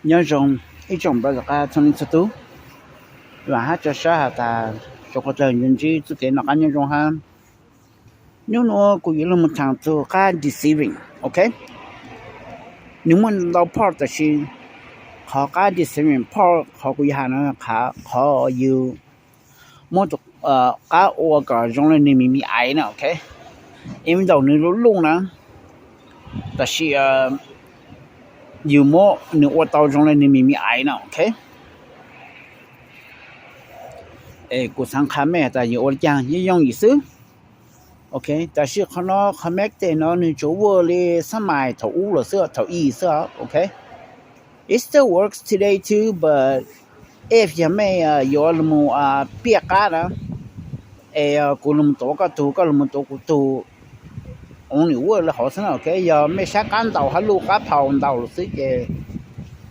Nyob zoo ib tsoom pab tom qab txhua leej txhua tus, vam hab tso sab has tas tsoom qhov tawg ntsib txuj kev noj qab nyob zoo hab. Nub nuav kuv yuav lug moog thaam txug qab deceiving, ok. Nwg muaj ntau part, tab sis qhov qab deceiving part qhov kuv yuav has nuav, qhov yug muab qab ua kom zoo le nwg me me aiv na, ok. Even though nwg luj luj na, tab sis yug muab nwg ua tau zoo le nwg me me aiv na, ok. Es kuv xaav qha mej tas yug ua le caag yeej yooj yim xwb, ok. Tab sis qhov nuav qhov mej tej nuav nwg tsuas ua le xab mais thaum ub los xwb, thaum ub xwb, ok. It still works today too, but if yog mej yuav lug moog piaj qab na, es kuv lug moog tuav koj tug, koj lug moog tuav kuv tug, only work le hov xwb na, ok. Yog mej sab qab ntau hab luj qab phau ntau lawm xwb ces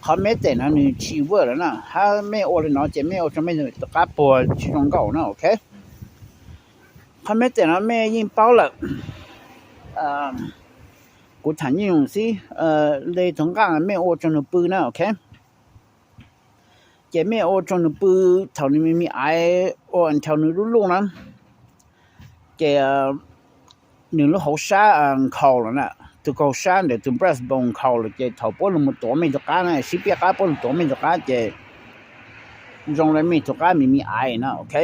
qhov method nuav nwg tsis work lawm na, hab mej ua le nuav ces mej ua rua mej tug qab puag tsis zoo nkauj na, ok. Qhov method nuav mej yeej paub lawm, kuv thaam nyob zoo xwb, le tug nqaaj mej ua rua nwg pw na, ok. Ces mej ua rua nwg pw thaum nwg me me aiv ua until nwg luj luj na, ces nwg lub hauv sab nkhaus lawm na, tug kaug sab ntawm tug breastbone nkhaus lawm ces thaum puab lug moog tuav mej tug qab na, sib piaj qab puab lug tuav mej tug qab ces zoo le mej tug qab me me aiv na, ok.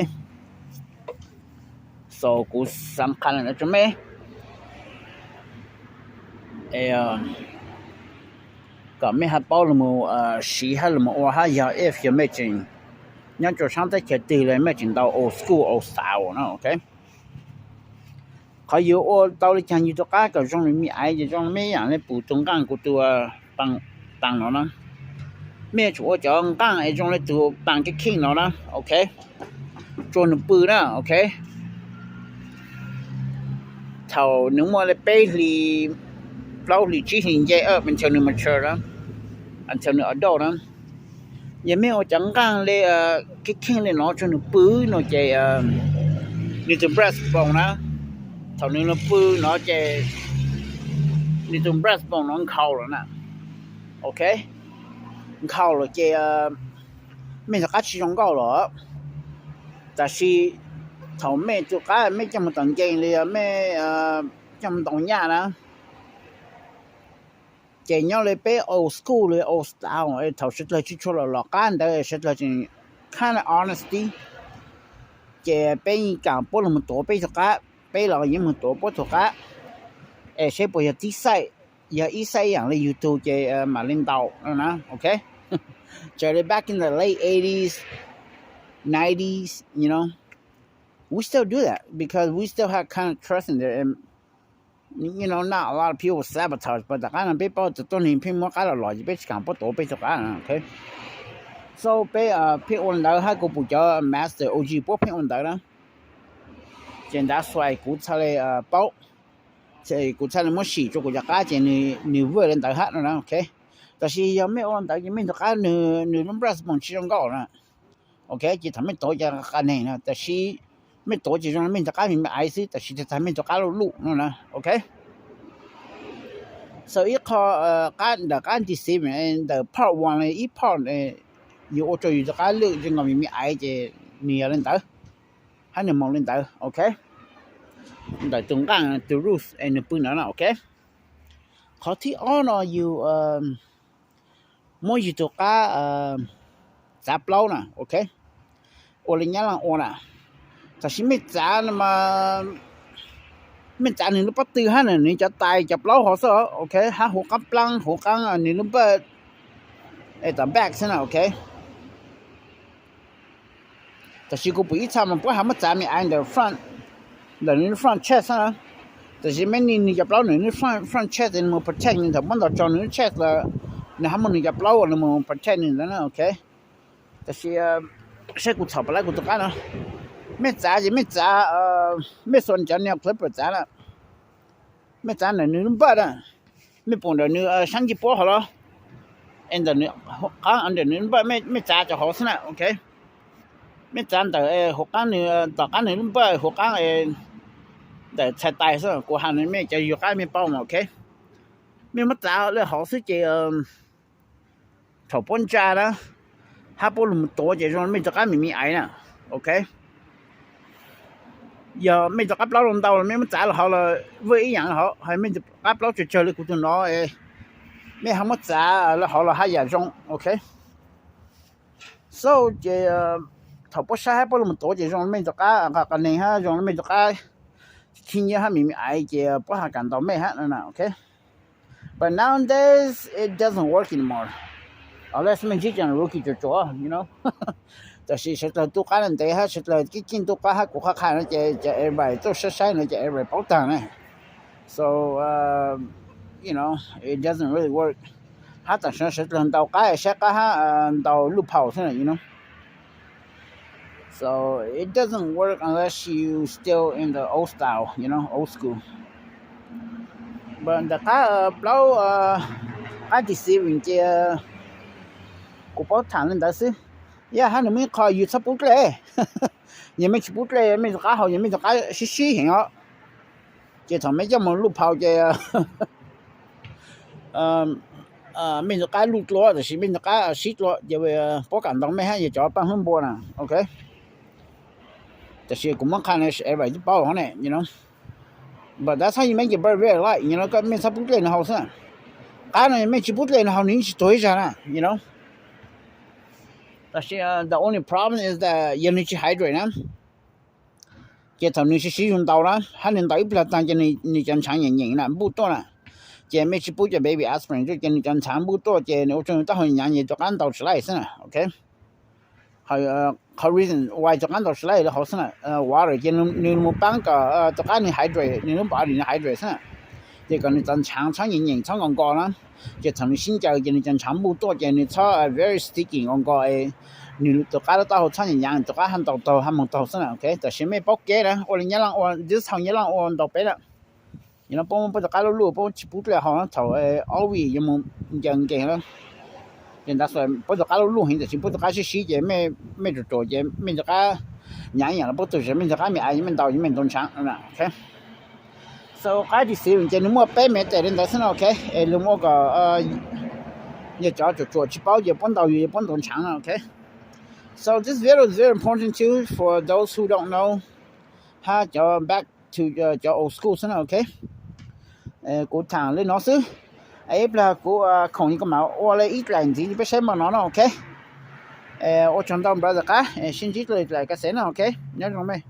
So kuv xaav qha le nuav rua mej kom mej hab paub lug moog siv hab lug moog ua hab yog if yog mej tseem nyob rua saab teb chaws twg le mej tseem ntau old school old style na, ok. Qhov yug ua tau le caag yug tug qab kom zoo le me aiv ces zoo le mej yaam le pum tug nqaaj kuv tug paas no na. Mej yuav tsum ua cov nqaaj es zoo le tug paas kev kheej no na, ok. Rua nwg pw na, ok. Thaum nwg muaj le peb hlis, plaub hlis, tsib hlis nce, up until nwg mature na, until nwg adult na. Yog mej ua cov nqaaj le kev kheej le no rua nwg pw no ces nwg tug breastbone na, thaum nwg lug pw no ces nwg tug breastbone no nkhaus lawm na, ok. Nkhaus lawm ces mej tug qab tsis zoo nkauj lawm. Tab sis thaum mej tug qab mej coj moog tom nkeeg le mej coj moog ntaus nyaj na, ces nyob le peb old school le old style, thaum sawv dlawg tsis tshua lom lom qab ntawd sawv dlawg tseem kinda honesty, ces peb yeej kaam puab lug moog tuav peb tug qab, peb los yeej moog tuav puab tug qab, es seb puas yog tib xaij, yog ib xaij yaam le yug tug ces mam le ntaus no na, ok. Tsawg le back in the late eighties, nineties, you know, we still do that because we still have kind of trust in there, and you know, not a lot of people sabotage, but tom qab no peb paub tug tuab neeg pheej muab qab los los ces peb tsis kaam puab tuav peb tug qab, ok. So peb pheej ua le ntawd hab kuv pum cov master O G puab pheej ua le ntawd na, ces that's why kuv txhaj le paub, kuv txhaj le muab sim rua kuv cov qab ces nwg work le ntawd hab no na, ok. Tab sis yog mej ua le ntawd ces mej tug qab nwg lub breastbone tsis zoo nkauj na, ok. Ces thaum mej tuav ces qab neeg na, tab sis mej tuav ces zoo mej tug qab me me aiv xwb, tab sis tag mej tug qab luj luj no na, ok. So ib qho qab ntawm qab deceiving ntawm part one le ib part yug ua rua yug tug qab lwj zoo nkaus me me aiv ces nwg yog le ntawd, hab nwg moog le ntawd, ok. Ntawm tug nqaaj tug roots es nwg pw no na, ok. Qhov thib ob no yug muab yug tug qab txav plaub na, ok. Ua le nyab laaj ua na, tab sis mej txav, mej txav nwg lub pob tw hab nwg cov tais cov plaub hov xwb, ok, hab huv qaab plaab huv qaab nwg lub npawj, es tom back xwb na, ok. Tab sis kuv pum ib txha mas puab hab muab txav me aiv ntawm front, ntawm nwg front chest na. Tab sis mej nwg cov plaub ntawm nwg front chest nwg moog protect nwg, thaum muab ntaus tsau nwg lub chest lawm, nwg hab muab nwg cov plaub nwg moog protect nwg ntawd na, ok. Tab sis saib kuv txhom pab lab kuv tug qab no, mej txav ces mej txav, mej xuas cov nail clipper txav na, mej txav ntawm nwg lub npawj na, mej pum ntawm nwg saab ncej puab hov los, es ntawm nwg qaab ntawm nwg npawj mej txav cov hov xwb na, ok. Mej txav ntawm huv qaab nwg, tom qaab nwg lub npawj huv qaab ntawm txhais tais xwb, kuv has mej cov yug qab mej paub mas, ok. Mej muab txav le hov xwb ces thaum puab ntsa na, hab puab lug mus tuav ces zoo mej rov qab me me aiv na, ok. Yog mej rov qab plaub lug ntau los mej muab txav los hauv los vwj ib yaam hauv, hos mej rov qab plaub tsawg tsawg le kuv tug no, mej ho muab txav los hauv los haj yam zoo, ok. So ces thaum puab saib hab puab lug mus tuav ces zoo mej rov qab qa neeg hab zoo mej rov qab khib nyiab hab me me aiv ces puab has kam ntaus mej hab no, ok. But nowadays it doesn't work anymore, unless mej ntsib cov rookie tsuam tsuam, you know. Tam sis sawv dlawg tu qab ntev hab sawv dlawg keej keej tu qab hab kuv qha qha no ces cov everybody tuaj saib saib no ces everybody paub taag na. So you know, it doesn't really work. Hab tam sim no sawv dlawg ntaus qab saib qab hab ntaus loophole xwb na, you know. So it doesn't work unless you still in the old style, you know, old school. But ntawm qab plaub, qab deceiving ces kuv paub thaam le ntawd xwb. Yog hab nws muaj ib qho yus txhob pub dlej. Yog mej tsis pub dlej mej rov qab haus, yog mej rov qab sib sib heev os. Ces thaum mej coj mus loophole ces mej rov qab luj dlua, tam sis mej rov qab sib dlua ces puab kam ntaus mej hab yog cov paaj hlub npua na, ok. Tam sis kuv muab qha no everybody twb paub hov ne, you know. But that's how you make it very, very light, you know, koj mej txhob pub dlej nws haus xwb na. Qab no mej tsis pub dlej nws haus nws yeej tsis tuag ib zag na, you know. Tab sis the only problem is that yog nws tsis hydrate na, ces thaum nws sib sib zug ntaus na, hab nws ntaus ib plag taag ces nws cov ntshaav nyeem nyeem na npuj tuaj na, ces mej tsis pub cov baby aspirin ces nws cov ntshaav npuj tuaj ces nws ua rua nws taub hau nyaav nyaav rov qab ntaus tsis laij xwb na, ok. Qhov reason why rov qab ntaus tsis laij lawm hauv xwb na, water ces nws mus paab kom rov qab nws hydrate, nws lub body nws hydrate xwb na. Ces kom nws cov ntshaav txhob nyeem nyeem txhob nkaus nkaus na, ces thaum nws sib ncaws ces nws cov ntshaav npuj tuaj ces nws txhob very sticky nkaus nkaus, nws rov qab lub taub hau txhob nyaav nyaav, rov qab hab ntaus taug hab moog taug xwb na, ok. Tam sis mej paub kev na, ua le Nyab Laaj ua, this how Nyab Laaj ua ntaus peb na. Yog no puab, puab rov qab luj luj, puab tsis pub dlej haus na, thaum ob vij yuav mus ncaws nkeeg na. Ces ntawd puab rov qab luj luj heev, tam sis puab rov qab sib sib ces mej ruam ruam ces mej rov qab nyaav nyaav los puab tug zes mej rov qab me aiv, mej ntaus, mej ntaus ntshaav, ok. So qab deceiving ces nws muaj peb method le ntawd xwb na, ok. Es lug muab kom yog cov tsuam tsuam tsis paub ces puab ntaus yus, yog puab ntaus ntshaav na, ok. So this video is very important too for those who don't know. Hab cov back to cov old school xwb na, ok. Kuv thaam le no xwb, ib plag kuv khoom kuv mam ua le ib dlaim ntxiv peb saib maj no na, ok. Ua tsaug ntau brother qab, sib ntsib dlej dlaim ka xev na, ok. Nyob zoo mej.